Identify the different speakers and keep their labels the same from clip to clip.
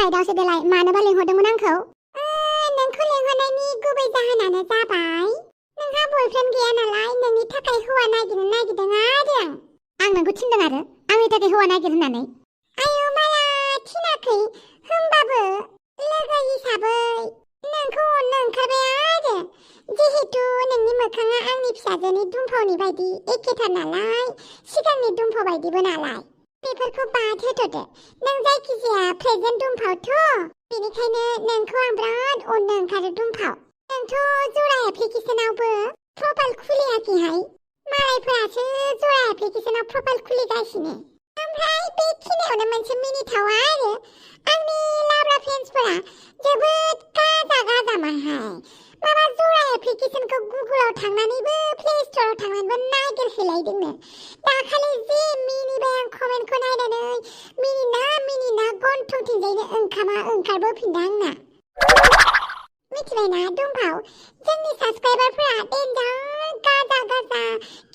Speaker 1: देलाय दावसो देलाय मानोबा लिंहरदोंमोन आंखौ? नोंखौ लिंहरनायनि गुबै जाहोनानो जाबाय नोंहा बयफ्रेन्ड गैया नालाय नोंनि थाखाय हौवा नागिरनो नागिरदों आरो आं नोंखौ थिनदों आरो आंनि थाखाय हौवा नागिर होननानै। आयौ माला थिनाखै होमबाबो लोगो हिसाबै नोंखौ अननो ओंखारबाय आरो जिहेतु नोंनि मोखाङा आंनि फिसाजोनि दुमफावनि बायदि एखेथार नालाय सिगांनि दुमफाव बायदिबो नालाय बेफोरखौ बाद होथ'दो। नों जायखिजाया प्रेजेन्ट दुमफावथ' बेनिखायनो नोंखौ आं बिराद अननो ओंखारो दुमफाव। नोंथ' जरा एप्लिकेसनावबो प्रफाइल खुलियाखैहाय मालायफोरासो जरा एप्लिकेसनाव प्रफाइल खुलिगासिनो। ओमफ्राय बे खिनियावनो मोनसे मिनिथाव आरो आंनि लाब्रा फेन्सफोरा जोबोद गाजा गाजा माहाय माबा जरा एप्लिकेसनखौ गुगोलाव थांनानैबो प्ले स्ट'राव थांनानैबो नागिरहैलायदोंनो। दाखालि जि मिनिबाय आं कमेन्टखौ नायनानै मिनिना गन्थंथिंजायनो ओंखामा ओंखारबोफिनदों आंना। मिथिबायना दुमफाव जोंनि साबस्क्राइबारफोरा देन्जार गाजा गाजा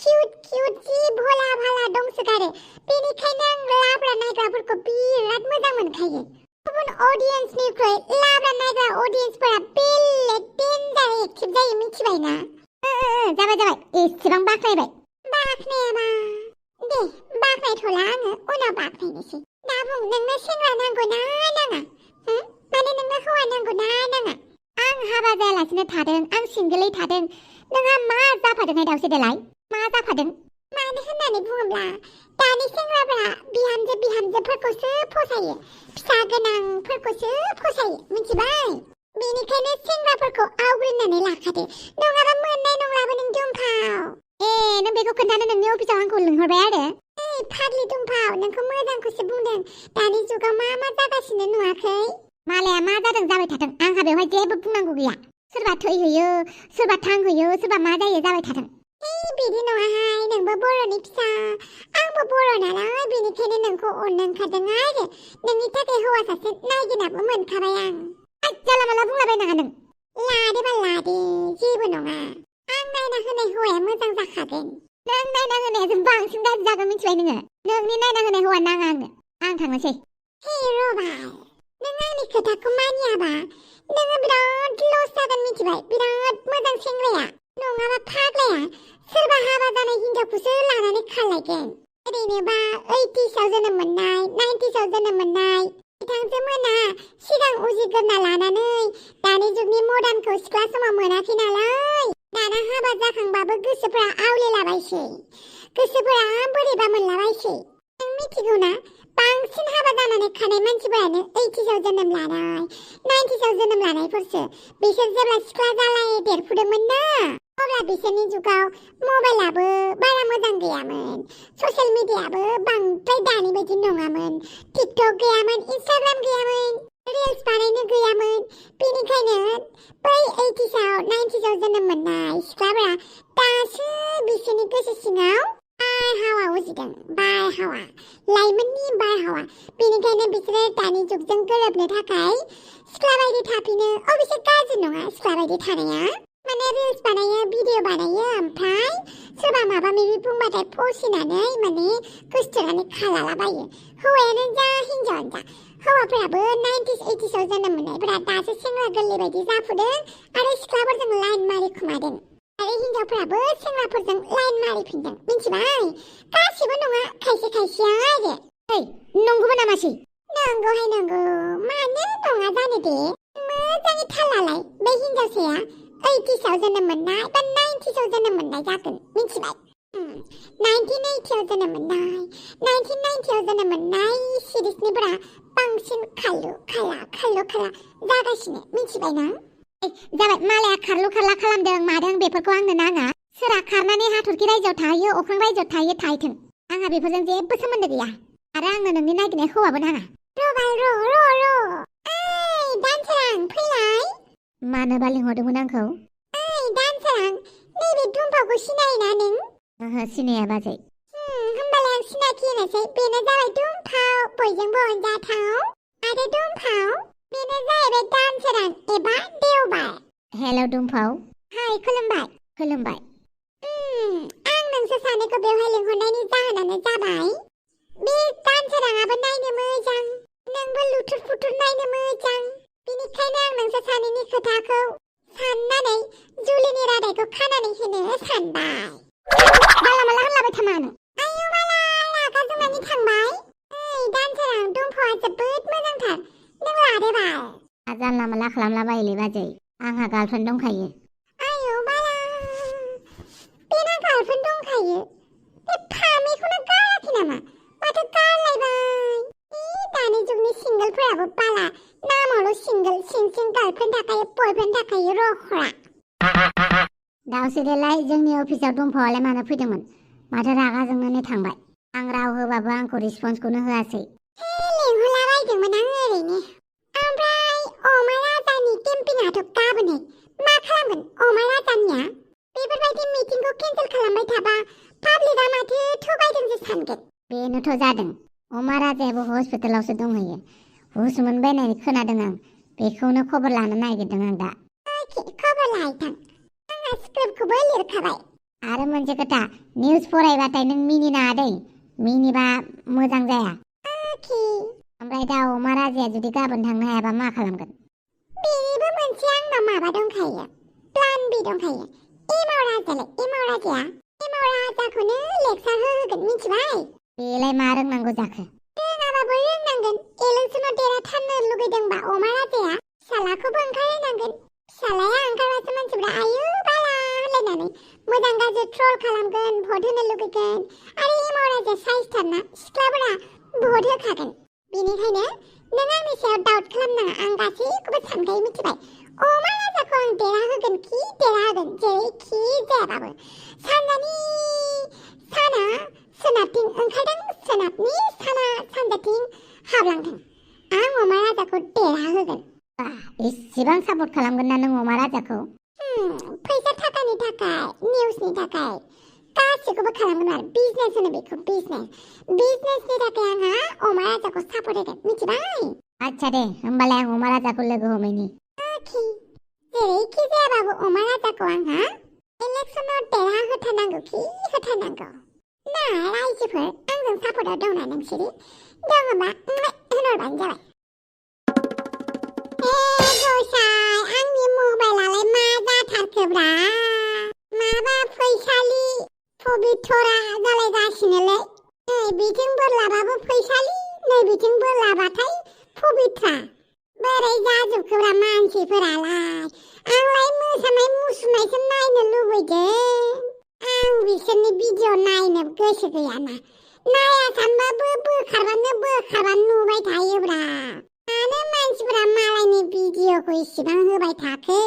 Speaker 1: किउट जि भला भाला दंसोगारो बेनिखायनो आं लाब्रा नायग्राफोरखौ बिराद मोजां मोनखायो। गुबुन अडियन्सनिख्रुइ लाब्रा नायग्रा अडियन्सफोरा बेलेग देन्जार एक्टिभ जायो मिथिबायना। जाबाय एसेबां बाख्नायबाय। बाख्नायाबा दे बाख्नायथ'ला आङो उनाव बाख्नायनोसै। दा बुं नोंनो सेंग्रा नांगौ ना नाङा? माने नोंनो हौवा नांगौ ना नाङा? आं हाबा जायालासिनो थादों आं सिंगोलै थादों नोंहा मा जाफादोंहाय दावसो देलाय मा जाफादों? मानो होननानै बुङोब्ला दानि सेंग्राफोरा बिहामजोफोरखौसो फसायो फिसा गोनांफोरखौसो फसायो मिथिबाय। बेनिखायनो सेंग्राफोरखौ आवग्रिनानै लाखादो नङाबा मोननाय नंलाबो नों दुमफाव। नों बेखौ खोन्थानो नोंनि अफिसाव आंखौ लिंहरबाय आरो? फाग्लि दुमफाव नोंखौ मोजांखौसो बुंदों। दानि जुगाव मा जागासिनो नुवाखै? मालाया मा जादों जाबाय थाथों आंहा बेवहाय जेबो बुंनांगौ गैया। सोरबा थैहैयो सोरबा थांहैयो सोरबा मा जायो जाबाय थाथों। बिदि नङाहाय नोंबो बर'नि फिसा आंबो बर' नालाय बेनिखायनो नोंखौ अननो ओंखारदों आरो नोंनि थाखाय हौवा सासे नायगिरनाबो मोनखाबाय आं। जाला माला बुंलाबायनाङा नों। लादोबा लादे जेबो नङा आं नायना होनाय हौवाया मोजां जाखागोन। नों नायना होनायासो बांसिन गाज्रि जागोन मिथिबाय नोङो। नोंनि नायना होनाय हौवा नाङा आं थांनोसै। रबाय नों आंनि खोथाखौ मानियाबा नोङो बिराद लस जागोन मिथिबाय। बिराद मोजां सेंग्राया नङाबा फाग्लाया सोरबा हाबा जानाय हिनजावखौसो लानानै खालायगोन। ओरैनोबा 80sआव जोनोम मोननाय 90sआव जोनोम मोननाय बिथांजो मोना सिगां उजिग्रोना लानानै दानि जुगनि मडार्नखौ सिख्ला समाव मोनाखै नालाय दाना हाबा जाखांबाबो गोसोफोरा आवलेलाबायसै गोसोफोरा बोरैबा मोनलाबायसै। नों मिथिगौना बांसिन हाबा जानानै खानाय मानसिफोरानो 80sआव जोनोम लानाय 90sआव जोनोम लानायफोरसो। बिसोर जेब्ला सिख्ला जालाय देरफुदोंमोन ना अब्ला बिसोरनि जुगाव मबाइलाबो बारा मोजां गैयामोन ससियेल मिडियाबो बांद्राय दानि बायदि नङामोन टिकटक गैयामोन इन्स्टाग्राम गैयामोन रिल्स बानायनो गैयामोन। बेनिखायनो बै 80sआव 90sआव जोनोम मोननाय सिख्लाफोरा दासो बिसोरनि गोसो सिङाव बारहावा उजिदों बारहावा लाइमोननि बारहावा। बेनिखायनो बिसोरो दानि जुगजों गोरोबनो थाखाय सिख्ला बायदि थाफिनो। बिसोर गाज्रि नङा सिख्ला बायदि थानाया माने रिल्स बानायो भिडिअ बानायो ओमफ्राय सोरबा माबा माबि बुंबाथाय फसिनानै माने गोसोथोनानै खालालाबायो। हौवायानो जा हिनजावानो जा हौवाफोराबो 90s 80sआव जोनोम मोननायफोरा दासो सेंग्रा गोरलै बायदि जाफुदों आरो सिख्लाफोरजों लाइन मारिखुमादों आरो हिनजावफोराबो सेंग्राफोरजों लाइन मारिफिनदों मिथिबाय। गासिबो नङा खायसे खायसेया आरो। नंगौबो नामासै? नंगौहाय नंगौ मानो नङा जानो दे। मोजाङै थाल लालाय बे हिनजावसाया 80sआव जोनोम मोननाय बा 90sआव जोनोम मोननाय जागोन मिथिबाय। 1980आव जोनोम मोननाय 1990आव जोनोम मोननाय सिरिसनिफोरा बांसिन खारलु खाला जागासिनो मिथिबायना। जाबाय मालाया खारलु खारला खालामदों मादों बेफोरखौ आंनो नाङा। सोरहा खारनानै हाथरखि रायजोआव थाहैयो अख्रां रायजोआव थाहैयो थाहैथों आंहा बेफोरजों जेबो सोमोन्दो गैया आरो आंनो नोंनि नागिरनाय हौवाबो नाङा। रबाय दानसोरां फैलाय। मानोबा लिंहरदोंमोन आंखौ? दानसोरां नैबे दुमफावखौ सिनायोना नों? ओहो सिनाया बाजै। होमबालाय आं सिनाखि होनोसै बेनो जाबाय दुमफाव बयजोंबो अनजाथाव आरो दुमफाव बेनो जाहैबाय दानसोरां एबा देवबार। हेल' दुमफाव। हाय खुलुमबाय। खुलुमबाय। आं नोंसोर सानैखौ बेवहाय लिंहरनायनि जाहोनानो जाबाय बे दानसोराङाबो नायनो मोजां नोंबो लुथुर फुथुर नायनो नोंसोर सानैनि खोथाखौ साननानै जुलिनि रादायखौ खानानै होनो सानबाय। बाला माला होनलाबाय थामानो। आयौ बाला रागा जोंनानै थांबाय। ओइ दानसोरां दम्फ'आ जोबोद मोजांथार, नों लादो बाल।
Speaker 2: जानला माला खालामलाबायोलै बाजै, आंहा गार्लफ्रेन्ड दंखायो।
Speaker 1: आयौ बाला, बेना गार्लफ्रेन्ड दंखायो? बे फामेखौनो गाराखै नामा? माथो गारलायबाय। दानि जुगनि सिंगोलफोराबो बाला नामावल' सिंगोल, सिं सिं गार्लफ्रेन्ड थाखायो, बयफ्रेन्ड थाखायो रख'रा।
Speaker 2: दावसोदेलाय जोंनि अफिसाव दम्फावालाय मानो फैदोंमोन? माथो रागा जोंनानै थांबाय। आं राव होबाबो आंखौ रिसपन्सखौनो होआसै।
Speaker 1: लिंहरलाबायदोंमोन आं ओरैनो। ओमफ्राय अमा राजानि केम्पिंआथ' गाबोनहाय। मा खालामगोन अमा राजानिया? बेफोरबायदि मिटिंखौ केन्सेल खालामबाय थाबा पाब्लिकआ माथो थगायदोंसो सानगोन।
Speaker 2: बेनोथ' जादों। अमा राजायाबो हस्पिटालावसो दंहैयो। हुस मोनबायनाय खोनादों आं। बेखौनो खबर लानो नागिरदों आं दा।
Speaker 1: खबर लाहैथां। आंहा स्क्रिप्टखौबो लिरखाबाय।
Speaker 2: आरो मोनसे खोथा, निउस फरायबाथाय नों मिनिनाङा दै। मिनिबा मोजां जाया। ओमफ्राय दा अमा राजाया जुदि गाबोन थांनो हायाबा मा खालामगोन?
Speaker 1: बेनिबो मोनसे आंनाव माबा दंखायो, प्लान बि दंखायो। एमाव राजाया एमाव राजाखौनो लेक्सार होगोन, मिथिबाय?
Speaker 2: बेलाय मा रोंनांगौ जाखो?
Speaker 1: रोङाबाबो रोंनांगोन। इलेक्सनाव देरहाथारनो लुगैदोंबा अमा राजाया फिसालाखौबो ओंखारहोनांगोन। फिसालाया ओंखारबासो मानसिफ्रा आयु बाला होनलायनानै मोजां गाज्रि ट्रल खालामगोन, भट होनो लुगैगोन। आरो एमाव राजाया साइसथारना, सिख्लाफोरा भट होखागोन। बेनिखायनो नों आंनि सायाव डाउट खालामनाङा, आं गासैखौबो सानखायो, मिथिबाय? अमा राजाखौ आं देरहाहोगोन जेरैखि जायाबाबो। सानजानि साना सोनाबथिं ओंखारदों, सोनाबनि साना सानजाथिं हाबलांथों। आं अमा राजाखौ देरहाहोगोन।
Speaker 2: एसेबां सापर्ट खालामगोन ना नों अमा राजाखौ?
Speaker 1: फैसा थाखानि थाखाय, निउसनि थाखाय गासैखौबो खालामगोन आरो। बिजनेस होनो बेखौ, बिजनेसनि थाखाय आंहा अमा राजाखौ सापर्ट होगोन, मिथिबाय?
Speaker 2: आच्छा दे, होमबालाय आं अमा राजाखौ लोगो हमैनि।
Speaker 1: जेरैखि जायाबाबो अमा राजाखौ आंहा इलेक्सनाव होथारनांगौ ना रायजोफोर? आंजों सापर्टआव दंना नोंसोरो? दङबा होनहरबानो जाबाय। आंनि मबाइलालाय मा जाथारखोब्रा? माबा फैसालि पबितरा जालायगासिनोलै। नै बिथिं बोरलाबाबो फैसालि, नै बिथिं बोरलाबाथाय पबित्रा। बोरै जाजोबखोब्रा मानसिफोरालाय? आंलाय मोसानाय मुसुरनायसो नायनो लुबैदों। आं बिसोरनि भिडिअ नायनो गोसो गैयाना। नाया सानबाबो बोखारबानो नुबाय थायोब्रा। मानो मानसिफोरा मालायनि भिडिअखौ इसेबां होबाय थाखो?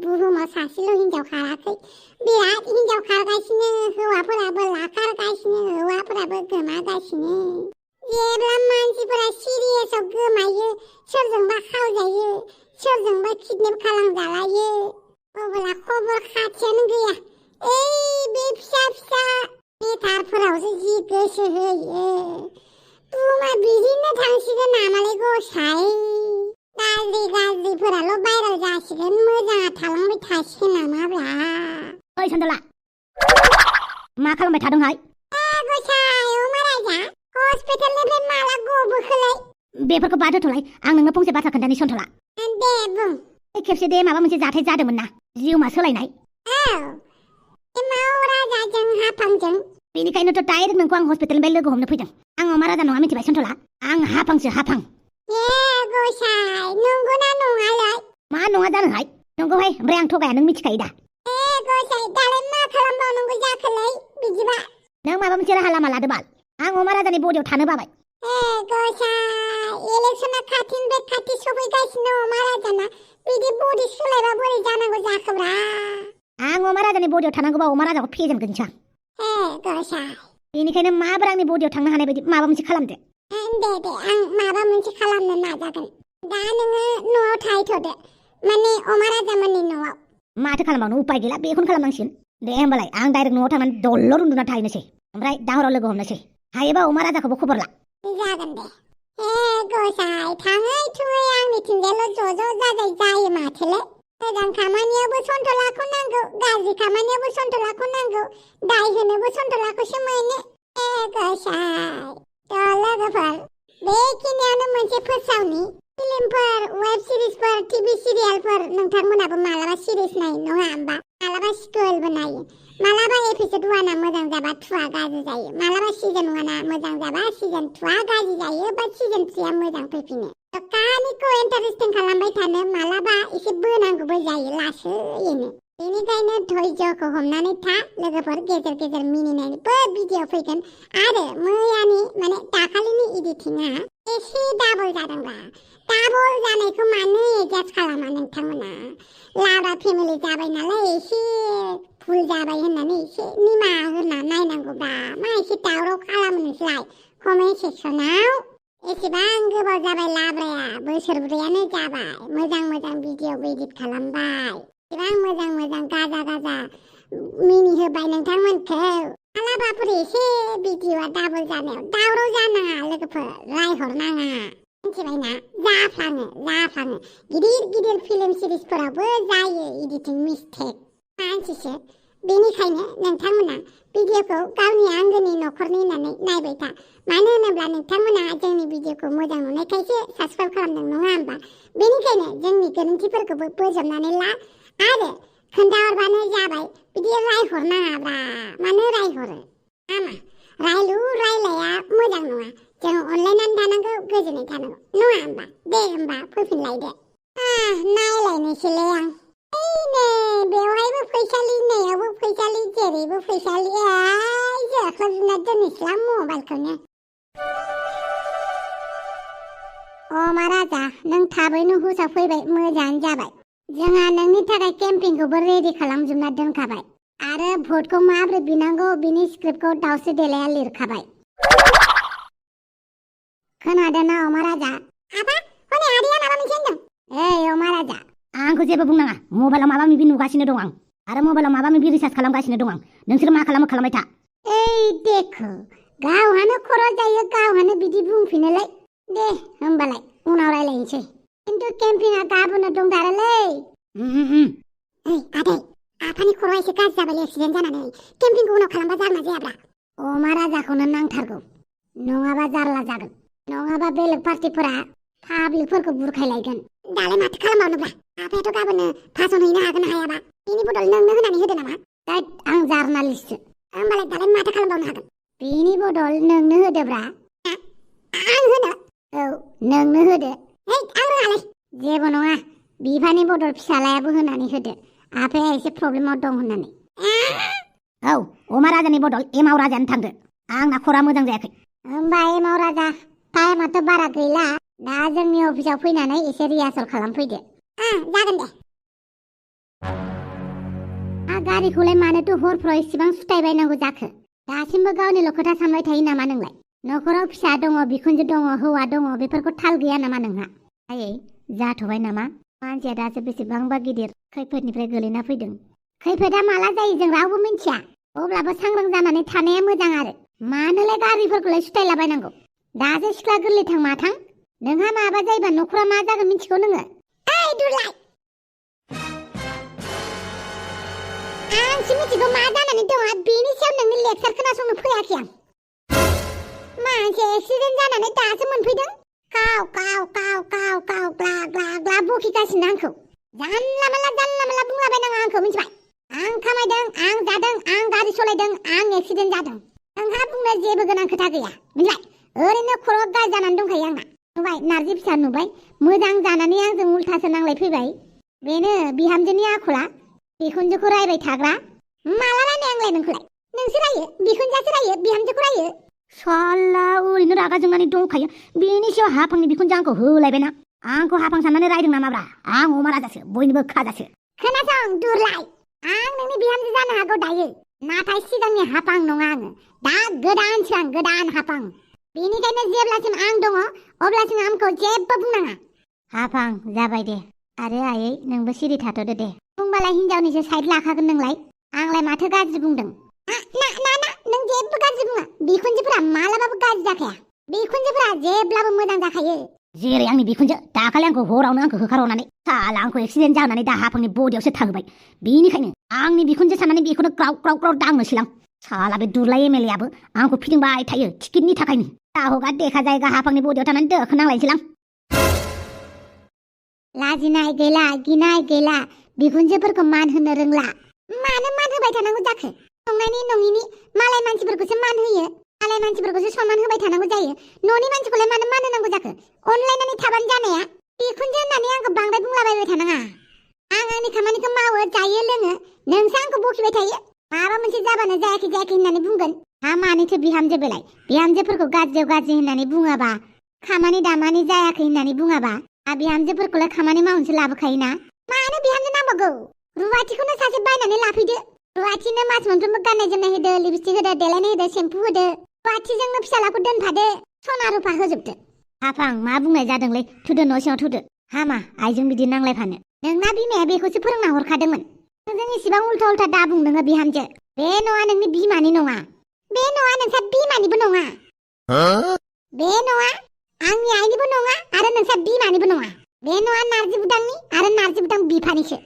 Speaker 1: बुहुमाव सासेल' हिनजाव खाराखै, बिराद हिनजाव खारगासिनो। हौवाफोराबो लाखारगासिनो, हौवाफोराबो गोमागासिनो। जेब्ला मानसिफोरा सिरियासआव गोमायो, सोरजोंबा खावजायो, सोरजोंबा किडनेप खालामजालायो, अब्ला खबर खाथियानो गैया। बे फिसा मेटारफोरावसो जि गोसो होयो। बुहुमा बिदिनो थांसिगोन नामालै गसाय? गाज्रिफोराल' भाइरेल जासिगोन, मोजाङा थालांबाय थासिगोन नामाब्रा?
Speaker 2: ओइ सन्दला, मा खालामबाय थादोंहाय?
Speaker 1: गसाय, अमा राजा हस्पिटालनिफ्राय माला गबोखोलै?
Speaker 2: बेफोरखौ बाद होथ'लाय, आं नोंनो फंसे बाथ्रा खोन्थानि सन्तला।
Speaker 1: दे बुं।
Speaker 2: खेबसे दे माबा मोनसे जाथाय जादोंमोन ना, जिउमा सोलायनाय।
Speaker 1: एमाव राजाजों हाफांजों।
Speaker 2: बेनिखायनोथ' डाइरेक्ट नोंखौ आं हस्पिटालनिफ्राय लोगो हमनो फैदों। आं अमा राजा नङा, मिथिबाय सन्तला? आं हाफांसो, हाफां।
Speaker 1: गसाय, नंगौना नङालै?
Speaker 2: मा नङा जानोहाय? नंगौहाय, ओमफ्राय आं थगाया, नों मिथिखायो दा।
Speaker 1: गसाय, दालाय मा खालामबावनांगौ जाखोलै बिदिबा?
Speaker 2: नों माबा मोनसे राहा लामा लादो बाल। आं अमा राजानि बडियाव थानो बाबाय।
Speaker 1: गसाय, इलेक्सना खाथिनिफ्राय खाथि सफैगासिनो अमा राजाना। बिदि बडि सोलायबा बोरै जानांगौ जाखोब्रा?
Speaker 2: आं अमा राजानि बडियाव थानांगौबा अमा राजाखौ फेजेनगोनसो आं।
Speaker 1: गसाय,
Speaker 2: बेनिखायनो माबोरै आंनि बडियाव थांनो हानाय बायदि माबा मोनसे खालामदो।
Speaker 1: दे आं माबा मोनसे खालामनो नाजागोन। दा नोङो न'आव थाहैथ'दो, माने अमा राजामोननि न'आव।
Speaker 2: माथो खालामबावनो, उपाय गैला, बेखौनो खालामनांसिगोन। दे होमबालाय आं डाइरेक्ट न'आव थांनानै दलर उन्दुना थाहैनोसै, ओमफ्राय दाहराव लोगो हमनोसै। हायोबा अमा राजाखौबो खबर ला।
Speaker 1: जागोन दे। गसाय, थाङै थुङै आंनिथिंजायल' ज' जाजाय जायो माथोलै। मोजां खामानियावबो सन्तलाखौ नांगौ, गाज्रि खामानियावबो सन्तलाखौ नांगौ, दाय होनोबो सन्तलाखौसो मोनो। गसाय, लोगोफोर, बेखिनियावनो मोनसे फोसावनि। फिल्मफोर वेब सिरिजफोर टिभि सिरियालफोर नोंथांमोनाबो मालाबा सिरिज नायो नङा होमबा मालाबा स्कुलबो नायो मालाबा एपिसोड 1 आ मोजां जाबा 2 आ गाज्रि जायो मालाबा सिजन 1 आ मोजां जाबा सिजन 2 आ गाज्रि जायो बा सिजन 3 आ मोजां फैफिनो काहानिखौ इन्टारेस्टिं खालामबाय थानो मालाबा एसे बोनांगौबो जायो लासैनो बेनिखायनो धैर्यखौ हमनानै था लोगोफोर गेजेर गेजेर मिनिनायनिबो भिडिअ फैगोन आरो मैयानि माने दाखालिनि एडिटिंआ एसे डाबल जादोंब्ला डाबल जानायखौ मानो एडजास्ट खालामा नोंथांमोना लाब्रा फेमिलि जाबाय नालाय एसे भुल जाबाय होननानै एसे निमाहा होना नायनांगौब्ला मा एसे दावराव खालामो नोंसोरलाय कमेन्ट सेक्सनाव एसेबां गोबाव जाबाय लाब्राया बोसोरब्रैयानो जाबाय मोजां मोजां भिडिअ एडिट खालामबाय एसेबां मोजां मोजां गाजा गाजा मिनि होबाय नोंथांमोनखौ मालाबाफोर एसे भिडिअआ डाबल जानायाव दावराव जानाङा लोगोफोर रायहरनाङा मिथिबायना जाफ्लाङो गिदिर गिदिर फिल्म सिरिजफोरावबो जायो एडिटिं मिस्टेक मानसिसो बेनिखायनो नोंथांमोना भिडिअखौ गावनि आंगोनि न'खरनि होननानै नायबाय था मानो होनोब्ला नोंथांमोना जोंनि भिडिअखौ मोजां नुनायखायसो साबस्क्राइब खालामदों नङा होमबा बेनिखायनो जोंनि गोरोन्थिफोरखौबो बोजबनानै ला आरो खोन्थाहरबानो जाबाय बिदि रायहरनाङाब्रा मानो रायहरो आमा रायलु रायलाया मोजां नङा जों अनलायनानै थानांगौ गोजोनै थानांगौ नङा होमबा दे होमबा फैफिनलायदो नायलायनोसैलै आं नै बेवहायबो फैसालि नैयावबो फैसालि जेरैबो फैसालि जोख्लोबजोबना दोननोसैलां मबाइलखौनो अमा राजा नों थाबैनो हुसा फैबाय मोजाङानो जाबाय जोंहा नोंनि थाखाय केम्पिंखौबो रेडि खालामजोबना दोनखाबाय आरो भटखौ माबोरै बिनांगौ बिनि स्क्रिप्टखौ दाउस्रि देलाया लिरखाबाय खोनादोंना अमा राजा आबा हनै आदैया माबा मोनसे होनदों अमा राजा
Speaker 2: आंखौ जेबो बुंनाङा मबाइलाव माबा माबि नुगासिनो दं आं आरो मबाइलाव माबा माबि रिसार्च खालामगासिनो दं आं नोंसोर मा खालामो खालामबाय था
Speaker 1: देखो गावहानो खर' जायो गावहानो बिदि बुंफिनोलै दे होमबालाय उनाव रायलायनोसै खिन्थु केम्पिंआ गाबोननो दंथारोलै आदै आफानि खर'आ एसे गाज्रि जाबाय एक्सिडेन्ट जानानै केम्पिंखौ उनाव खालामबा जागोन ना जायाब्रा अमा राजाखौनो नांथारगौ नङाबा जारला जागोन नङाबा बेलेग पार्टिफोरा पाब्लिकफोरखौ बुरखायलायगोन दालाय माथो खालामबावनोब्रा आफायाथ' गाबोननो भाषण हैनो हागोन ना हायाबा बेनि बदल नोंनो होनानै होदो नामा आं जार्नालिस्टसो होमबालाय दालाय माथो खालामबावनो हागोन बेनि बदल नोंनो होदोब्रा आं होनो औ नोंनो होदो आं रोङालै जेबो नङा बिफानि बदल फिसालायाबो होनानै होदो आफाया एसे प्रब्लेमाव दं होननानै
Speaker 2: औ अमा राजानि बदल एमाव राजायानो थांदो आंना खरा मोजां जायाखै
Speaker 1: होमबा एमाव राजा टाइमाथ' बारा गैला दा जोंनि अफिसाव फैनानै एसे रिहार्सेल खालामफैदो जागोन दे गारिखौलाय मानोथो हरफ्राव इसेबां सुथायबायनांगौ जाखो दासिमबो गावनिल' खोथा सानबाय थायो नामा नोंलाय न'खराव फिसा दङ बिखुनजो दङ हौवा दङ बेफोरखौ थाल गैया नामा नोंहा
Speaker 2: आयै जाथ'बाय नामा मानसिया दासो बेसेबांबा गिदिर खैफोदनिफ्राय गोलैना फैदों
Speaker 1: खैफोदा माला जायो जों रावबो मिन्थिया अब्लाबो सांग्रां जानानै थानाया मोजां आरो मानोलाय गारिफोरखौलाय सुथायलाबायनांगौ दासो सिख्ला गोरलैथां माथां नोंहा माबा जायोबा न'खरा मा जागोन मिथिगौ नोङो दुरलाय आंसो मिथिगौ मा जानानै दङ बेनि सायाव नोंनि लेक्सार खोनासंनो फैयाखै आं मानसि एक्सिडेन्ट जानानै दासो मोनफैदों काव काव काव काव काव ग्ला ग्ला ग्ला बखिगासिनो आंखौ जानला माला बुंलाबायनाङा आंखौ मिथिबाय आं खामायदों आं जादों आं गारि सालायदों आं एक्सिडेन्ट जादों नोंहा बुंनो जेबो गोनां खोथा गैया मिथिबाय ओरैनो खर' गाज्रि जानानै दंखायो आंना नुबाय नारजि फिसा नुबाय मोजां जानानै आंजों उल्थासो नांलायफैबाय बेनो बिहामजोनि आखला बिखुनजोखौ रायबाय थाग्रा माला रायनाय आंलाय नोंखौलाय नोंसो रायो बिखुनजोआसो रायो बिहामजोखौ रायो
Speaker 2: साला ओरैनो रागा जोंनानै दंखायो बेनि सायाव हाफांनि बिखुनजो आंखौ होलायबायना आंखौ हाफां साननानै रायदों नामाब्रा आं अमा राजासो बयनिबो खाजासो
Speaker 1: खोनासं दुरलाय आं नोंनि बिहामजो जानो हागौ दायो नाथाय सिगांनि हाफां नङा आङो दा गोदानसो आं गोदान हाफां बेनिखायनो जेब्लासिम आं दङ अब्लासिम आंखौ जेबो बुंनाङा
Speaker 2: हाफां जाबाय दे आरो आयै नोंबो सिरि थाथ'दो दे
Speaker 1: बुंबालाय हिनजावनिसो साइड लाखागोन नोंलाय आंलाय माथो गाज्रि बुंदों नों जेबो गाज्रि बुङा बिखुनजोफोरा मालाबाबो गाज्रि जाखाया बिखुनजोफोरा जेब्लाबो मोजां जाखायो
Speaker 2: जेरै आंनि बिखुनजो दाखालि आंखौ हरावनो आंखौ होखारहरनानै साला आंखौ एक्सिडेन्ट जानानै दा हाफांनि बडियावसो थाहोबाय बेनिखायनो आंनि बिखुनजो साननानै बेखौनो क्राव क्राव क्राव दांनोसैलां साला बे दुरलाय एमएलएआबो आंखौ फिदिंबाय थायो टिकेटनि थाखायनो दा हगा देखा जायगा हाफांनि बडियाव थानानै दोखोनांलायनोसैलां
Speaker 1: लाजिनाय गैला गिनाय गैला बिखुनजोफोरखौ मान होनो रोंला मानो मान होबाय थानांगौ जाखो संनायनि नङिनि मालाय मानसिफोरखौसो मान होयो मालाय मानसिफोरखौसो सनमान होबाय थानांगौ जायो न'नि मानसिखौलाय मानो मान होनांगौ जाखो अनलायनानै थाबानो जानाया बिखुनजो होननानै आंखौ बांद्राय बुंलाबायबाय थानाङा आं आंनि खामानिखौ मावो जायो लोङो नोंसो आंखौ बखिबाय थायो माबा मोनसे जाबानो जायाखै होननानै बुंगोन हा मानोथो बिहामजो बेलाय बिहामजोफोरखौ गाज्रियाव गाज्रि होननानै बुङाबा खामानि दामानि जायाखै होननानै बुङाबा बिहामजोफोरखौलाय खामानि मावनोसो लाबोखायोना मानो बिहामजो नांबावगौ रुवाथिखौनो सासे बायनानै लाफैदो रुवाथिनो मास मोनफ्रोमबो गाननाय जोमनाय होदो लिपस्टिक होदो देलायनाय होदो सेम्पु होदो रुवाथिजोंनो फिसालाखौ दोनफादो सना रुफा होजोबदो हाफां मा बुंनाय जादोंलै थुदो न' सिङाव थुदो हामा आइजों बिदि नांलायफानो नोंना बिमाया बेखौसो फोरोंना हरखादोंमोन नोंजों इसिबां उल्था उल्था दा बुं नोङो बिहामजो बे न'आ नोंनि बिमानि नङा बे न'आ नोंसा बिमानिबो नङा बे न'आ आंनि आइनिबो नङा आरो नोंसा बिमानिबो नङा बे न'आ नारजि बुदांनि आरो नारजि बुदां बिफानिसो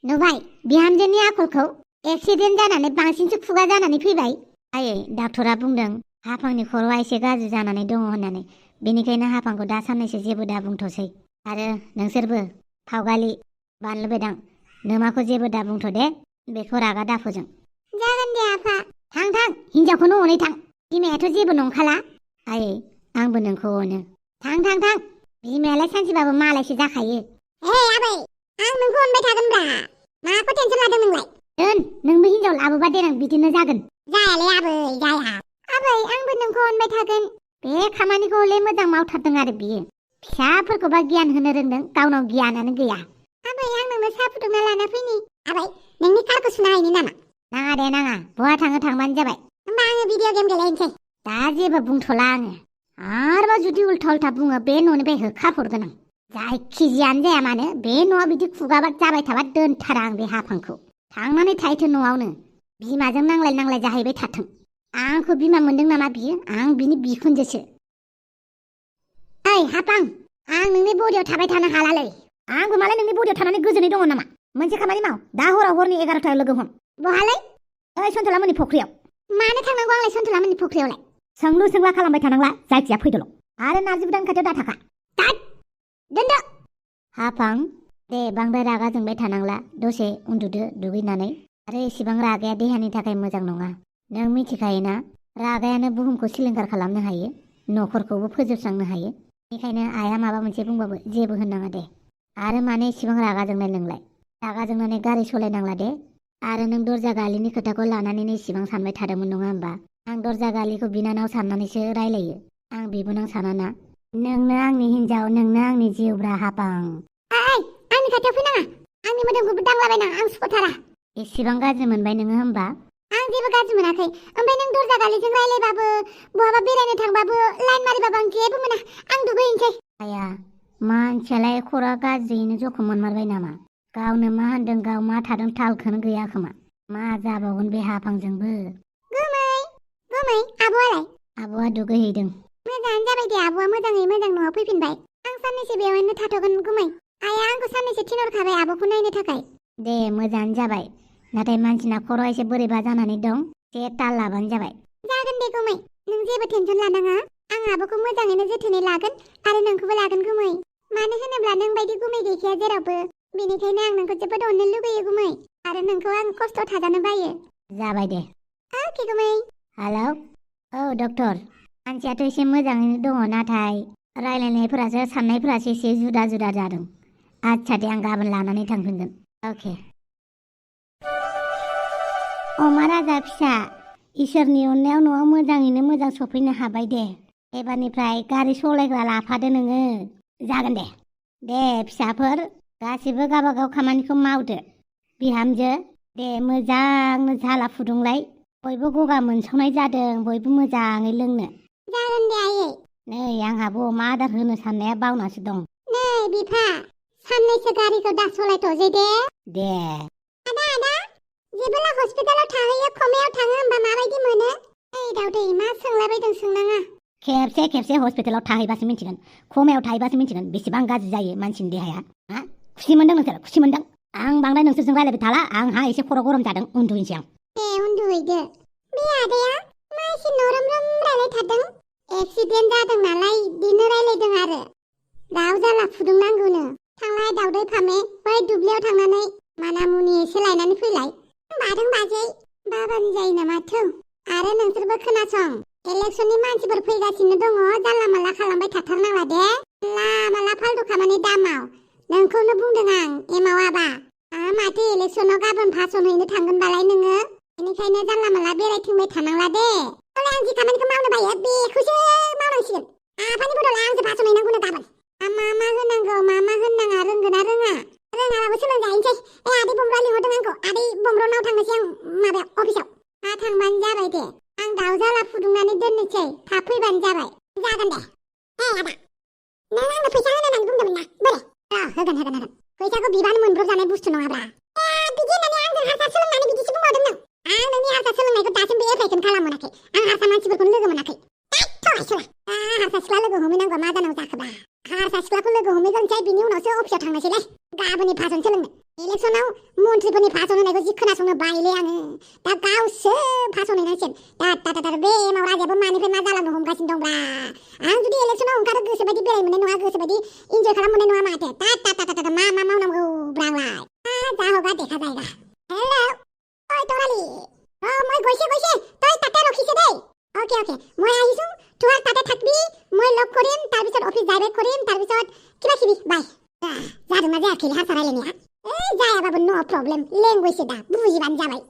Speaker 1: नुबाय बिहामजोनि आखलखौ एक्सिडेन्ट जानानै बांसिनसो खुगा जानानै फैबाय आयै डाक्टरा बुंदों हाफांनि खर'आ एसे गाज्रि जानानै दङ होननानै बेनिखायनो हाफांखौ दा साननैसो जेबो दा बुंथ'सै आरो नोंसोरबो फावगालि बानलु बेदां नोमाखौ जेबो दा बुंथ' दे बेखौ रागा दाफोजों जागोन दे आफा थां हिनजावखौनो अनै थां बिमायाथ' जेबो नंखाला आयै आंबो नोंखौ अनो थां बिमायालाय सानसेबाबो मालायसो जाखायो आबै आं नोंखौ अनबाय थागोनब्रा माखौ टेनसन लादों नोंलाय दोन नोंबो हिनजाव लाबोबा देनां बिदिनो जागोन जायालै आबै जाया आबै आंबो नोंखौ अनबाय थागोन बे खामानिखौ हले मोजां मावथारदों आरो बियो फिसाफोरखौबा गियान होनो रोंदों गावनाव गियानानो गैया आबै आं नोंनो साहा फुदुंना लाना फैनि आबै नोंनि कारखौ सुना हैनि नामा नाङा दे नाङा बहा थाङो थांबानो जाबाय होमबा आङो भिडिअ गेम गेलेनोसै दा जेबो बुंथ'ला आङो आरोबाव जुदि उल्था उल्था बुङो बे न'निफ्राय होखारहरगोन आं जायखिजायानो जाया मानो बे न'आ बिदि खुगाबा जाबाय थाबा दोनथारा आं बे हाफांखौ थांनानै थाहैथो न'आवनो बिमाजों नांलाय जाहैबाय थाथों आंखौ बिमा मोनदों नामा बियो आं बिनि बिखुनजोसो ओइ हाफां आं नोंनि बडियाव थाबाय थानो हालालै आंबो मालाय नोंनि बडियाव थानानै गोजोनै दङ नामा मोनसे खामानि माव दा हराव हरनि 11टायाव लोगो हम बहालै ओइ सन्थलामोननि फख्रियाव मानो थांनांगौ आंलाय सन्थलामोननि फख्रियावलाय सोंलु सोंला खालामबाय थानांला जायखिया फैदोल' आरो नारजि बुदां खाथियाव दा थाखा दोनदो हाफां दे बांद्राय रागा जोंबाय थानांला दसे उन्दुदो दुगैनानै आरो एसेबां रागाया देहानि थाखाय मोजां नङा नों मिथिखायोना रागायानो बुहुमखौ सिलिंखार खालामनो हायो न'खरखौबो फोजोबस्रांनो हायो बेनिखायनो आइया माबा मोनसे बुंबाबो जेबो होननाङा दे आरो मानो एसेबां रागा जोंनाय नोंलाय रागा जोंनानै गारि सालायनांला दे आरो नों दरजा गालिनि खोथाखौ लानानैनो इसेबां सानबाय थादोंमोन नङा होमबा आं दरजा गालिखौ बिनानाव साननानैसो रायलायो आं बिबोनां सानाना नोंनो आंनि हिन्जाव नोंनो आंनि जिउब्रा हाफां आंनि खाथियाव फैनाङा आंनि मोदोमखौबो दांलाबायनाङा आं सुखुथारा एसेबां गाज्रि मोनबाय नोङो होमबा आं जेबो गाज्रि मोनाखै ओमफ्राय नों दरजा गालिजों रायलायबाबो बहाबा बेरायनो थांबाबो लाइन मारिबाबो आं जेबो मोना आं दुगैहैनोसै आया मानसियालाय खर'आ गाज्रियैनो जखम मोनमारबाय नामा गावनो मा होनदों गाव मा थादों थालखौनो गैया खोमा मा जाबावगोन बे हाफांजोंबो गुमै आब'आलाय आब'आ दुगैहैदों मोजाङानो जाबाय दे आब'आ मोजाङै मोजां न'आव फैफिनबाय आं साननैसो बेवहायनो थाथ'गोन गुमै आइया आंखौ साननैसो थिनहरखाबाय आब'खौ नायनो थाखाय दे मोजाङानो जाबाय नाथाय मानसिना खर'आ एसे बोरैबा जानानै दं एसे ताल लाबानो जाबाय जागोन दे गुमै नों जेबो टेनसन लानाङा आं आब'खौ मोजाङैनो जोथोनै लागोन आरो नोंखौबो लागोन गुमै मानो होनोब्ला नों बायदि गुमै गैखाया जेरावबो बेनिखायनो आं नोंखौ जोबोद अननो लुगैयो गुमै आरो नोंखौ आं खस्थ' थाजानो बायो जाबाय दे अके गुमै हेलौ औ डक्टर मानसियाथ' एसे मोजाङैनो दङ नाथाय रायलायनायफोरासो साननायफोरासो एसे जुदा जुदा जादों आच्छा दे आं गाबोन लानानै थांफिनगोन अके अमा राजा फिसा इसोरनि अननायाव न'आव मोजाङैनो मोजां सफैनो हाबाय दे एबारनिफ्राय गारि सालायग्रा लाफादो नोङो जागोन दे फिसाफोर गासिबो गावबागाव खामानिखौ मावदो बिहामजो दे मोजांनो जाला फुदुंलाय बयबो गगा मोनसावनाय जादों बयबो मोजाङै लोंनो जागोन दे आयै नै आंहाबो अमा आदार होनो साननाया बावनासो दं नै बिफा साननैसो गारिखौ दा सालायथ'सै दे आदा जेबोला हस्पिटालाव थाहैयो खमायाव थाङो होमबा माबायदि मोनो ओइ दाउदै मा सोंलाबायदों सोंनाङा खेबसे हस्पिटालाव थाहैबासो मिन्थिगोन खमायाव थाहैबासो मिन्थिगोन बेसेबां गाज्रि जायो मानसिनि देहाया हा खुसि मोनदों नोंसोर खुसि मोनदों आं बांद्राय नोंसोरजों रायलायबाय थाला आंहा एसे खर' गरम जादों उन्दुहैनोसै आं दे उन्दुहैदो बे आदाया मा एसे नरम रायलायथारदों एक्सिडेन्ट जादों नालाय बिदिनो रायलायदों आरो दाउ जाला फुदुंनांगौनो थांलाय दाउदै फामे बै दुब्लियाव थांनानै मानामुनि एसे लायनानै फैलाय बादों बाजै बाबानि जायो नामाथो आरो नोंसोरबो खोनासं इलेक्सननि मानसिफोर फैगासिनो दङ जानला माला खालामबाय थाथारनांला दे माला फालतु खामानि दामाव नोंखौनो बुंदों आं एमावाबा माथो इलेक्सनाव गाबोन भाषण हैनो थांगोनबालाय नोङो बेनिखायनो जानला माला बेरायथिंबाय थानांला दे आं जि खामानिखौ मावनो बायो बेखौसो मावनांसिगोन आफानि बदल आंसो भाषण हैनांगौनो गाबोन मा होनांगौ मा होननाङा रोंगोना रोङाबाबो सोलोंजाहैनोसै आदै बमब्रा लिंहरदों आंखौ आदै बमब्रनाव थांनोसै आं माबायाव अफिसाव थांबानो जाबाय दे आं दाउ जाला फुदुंनानै दोननोसै थाब फैबानो जाबाय जागोन दे आदा नों आंनो फैसा होनो होननानै बुंदोंमोन ना बोरै होगोन फैसाखौ बिबानो मोनब्रबजानाय बुस्थु नङाब्रा बिदि होननानै आंजों हारसा सोलोंनानै बिदिसो बुंबावदों नों आं नोंनि हारसा सोलोंनायखौ दासिमबो एप्लाइखौनो खालाम मोनाखै आं हारसा मानसिफोरखौनो लोगो मोनाखै हारसा सिख्ला लोगो हमहैनांगौ मा जानांगौ जाखोबा हारसा सिख्लाखौ लोगो हमहैगोनसै बिनि उनावसो अफिसाव थांनोसैलै गाबोननि भाषण सोलोंनो इलेक्सनाव मन्थ्रिफोरनि भाषण होनायखौ जि खोनासंनो बायोलै आङो दा गावसो भाषण हैनांसिगोन दा बे एमाव राजायाबो मानिफ्राय मा जालांनो हमगासिनो दंब्रा आं जुदि इलेक्सनाव ओंखारो गोसोबायदि बेरायनो मोननाय नङा गोसोबायदि इन्जय खालामनो मोननाय नङा माथो मा मावनांगौ ब्रालाय जा होगा দেখা जाएगा हेलो ओइ तराली মই গৈছে তই তাতে ৰখিছে দেই ওকে মই আহিছো তোহাৰ তাতে থাকবি মই লগ কৰিম তাৰপিছত অফিস যাই কৰিম তাৰপিছত কিবা বাই যাদু মাজে আখিল হাসাৰাইলেনি এই যায় বাবু নো প্ৰবলেম লেংগুৱেজ দা বুজিবান যাবাই